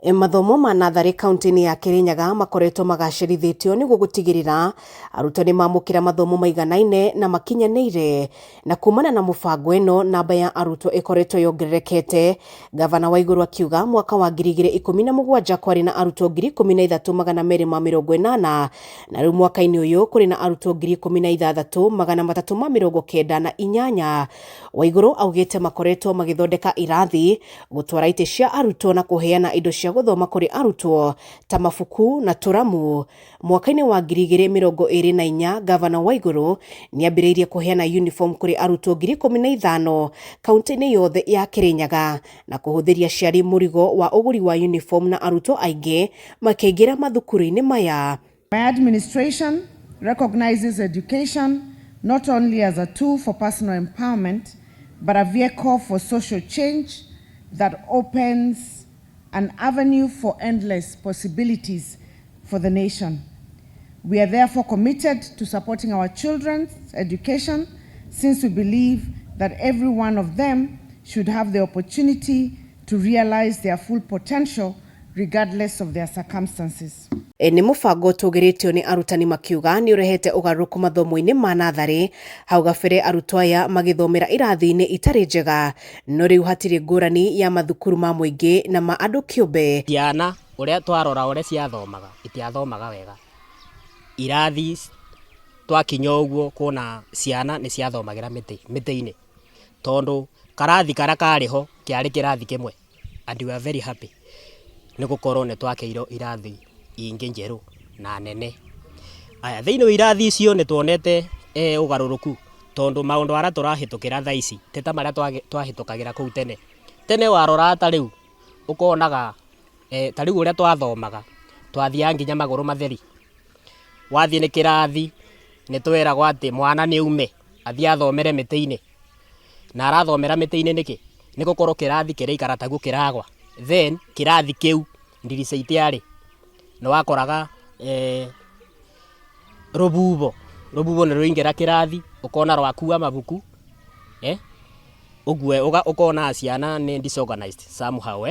Mathomo ma natharĩ kaunti-inĩ ya Kirinyaga makoretwo magacĩrithĩtio nĩguo gũtigĩrĩra arutwo nĩ mamũkĩra mathomo maiganaine na makinyanĩire. Na kumana na mũbango ĩno, namba ya arutwo ĩkoretwo yongererekete. Gavana Waiguru akiuga mwaka wa 2017 kwarĩ na arutwo 13,280, na rĩu mwaka-inĩ ũyũ kũrĩ na arutwo 16,398. Waiguru augĩte makoretwo magĩthondeka irathi, gũtwara itĩ cia arutwo na kũheana indo cia gũthoma kũrĩ arutwo ta mabuku na tũramu. Mwaka-inĩ wa 2024, Gavana Waiguru nĩ ambĩrĩirie kũheana uniform kũrĩ arutwo 15,000 kaunti-inĩ yothe ya Kirinyaga na kũhũthĩria aciari mũrigo wa ũgũri wa uniform, na arutwo aingĩ makĩingĩra mathukuru-inĩ maya. My administration recognizes education not only as a tool for personal empowerment, but a vehicle for social change that opens an avenue for endless possibilities for the nation. We are therefore committed to supporting our children's education, since we believe that every one of them should have the opportunity to realize their full potential regardless of their circumstances. Nĩ mũbango ũtũgĩrĩtio nĩ arutani, makiuga nĩ ũrehete ũgarũrũku mathomo-inĩ ma natharĩ. Hau gabere arutwo aya magĩthomera irathi-inĩ itarĩ njega, no rĩu hatirĩ ngũrani ya mathukuru ma mũingĩ na ma andũ kĩũmbe. Ciana ũrĩa twarora ũrĩa ciathomaga, itiathomaga wega. Irathi twakinya ũguo kuona ciana nĩ ciathomagĩra mĩtĩ mĩtĩ-inĩ, tondũ karathi karĩa karĩ ho kĩarĩ kĩrathi kĩmwe, and we are very happy nĩ gũkorwo nĩ twakĩirwo irathi ingĩ njerũ na nene. Aya, thĩinĩ wa irathi icio nĩ tuonete ũgarũrũku, tondũ maũndũ arĩa tũrahĩtũkĩra thaa ici ti ta marĩa twahĩtũkagĩra kũu tene. Tene warora ta rĩu ũkonaga ta rĩu ũrĩa twathomaga, twathiaga nginya magũrũ matheri. Wathiĩ nĩ kĩrathi, nĩ tweragwo atĩ mwana nĩ aume athiĩ athomere mĩtĩ-inĩ. Na arathomera mĩtĩ-inĩ nĩkĩ? Nĩ gũkorwo kĩrathi kĩraikara taguo kĩragwa. Then kĩrathi kĩu ndirica itiarĩ, nĩ wakoraga rũhuho nĩ rwaingĩra kĩrathi, ũkona rwakua mabuku, ũguo ũkona ciana nĩ disorganized somehow.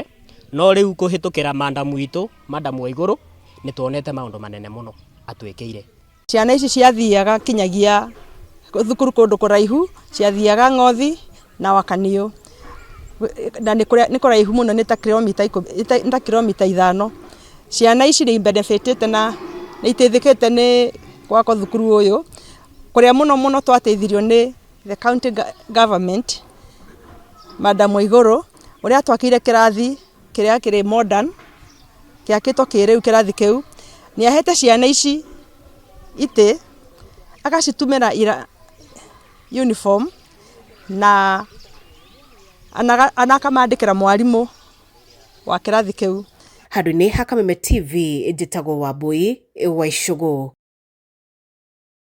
No rĩu kũhĩtũkĩra madam witũ, madam Waigũrũ, nĩ tuonete maũndũ manene mũno atwĩkĩire. Ciana ici ciathiaga kinyagia thukuru kũndũ kũraihu, ciathiaga Ng'othi na Wakaniũ, na nĩ kũraihu mũno, nĩ ta kilomita nĩ ta kilomita 5. Ciana ici nĩ benefitĩte na nĩ iteithĩkĩte nĩ gwakwo thukuru ũyũ. Kũrĩa mũno mũno twateithirio nĩ the county government, Madam Waigũrũ, ũrĩa atwakĩire kĩrathi kĩrĩa kĩrĩ modern, kĩakĩtwo kĩrĩu. Kĩrathi kĩu nĩ ahete ciana ici itĩ, agacitumĩra ira uniform na akamandĩkĩra mwarimũ wa kĩrathi kĩu. Handũ-inĩ ha Kameme TV, njĩtagwo Wambui wa Icũgũ.